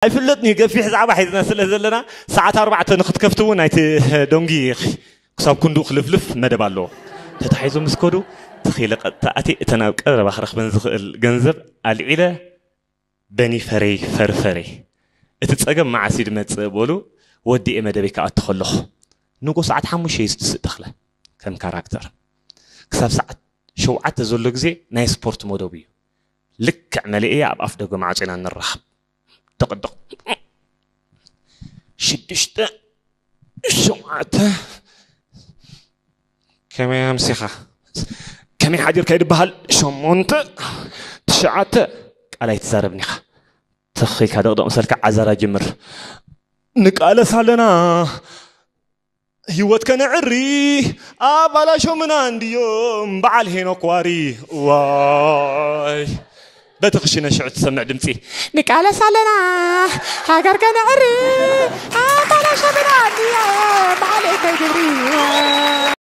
ኣይፍለጥን እዩ፣ ገፊሕ ዛዕባ ሒዝና ስለ ዘለና። ሰዓት ኣርባዕተ ንክትከፍትዎ ናይቲ ዶንጊ ክሳብ ክንዱ ክልፍልፍ መደብ ኣለዎ። ተታሒዞም ምስ ከዱ ትኽኢለ ቀጥታ ኣቲ እተን ኣብ ቀረባ ክረኽበን ዝኽእል ገንዘብ ኣልዒለ በኒ ፈረይ ፈርፈረይ እቲ ጸገም መዓስ እዩ ድመጽእ በሉ። ወዲኤ መደበይ ክኣቱ ከለኹ ንጎ ሰዓት ሓሙሽተ እዩ ዝድስእ ተኽለ ከም ካራክተር ክሳብ ሰዓት ሸውዓተ ዘሎ ግዜ ናይ ስፖርት መደቡ እዩ። ልክዕ መሊኤ ኣብ ኣፍ ደገ ማዕጾ ኢና ንራኸብ። ደቕደቕ ሽዱሽተ ሸውዓተ ከመይ ኣምሲኻ ከመይ ሓዲርካ ይድበሃል ሸሞንተ ትሽዓተ ቃል ኣይትዛረብን ኢኻ። ተኺልካ ደቕደቕ መሰልካ ዓዛራ ጅምር። ንቃለስ ኣለና ህይወት ከነዕሪ ኣባላሾምና እንድዮም በዓል ሄኖክ ዋሪ። ዋይ በቲ ክሽነ ሽዑ ትሰምዕ ድምፂ ንቃለስ ኣለና ሃገር ከነዕሪ ኣባላሾምና እንድዮም በዓል ሄኖክ ግብሪ።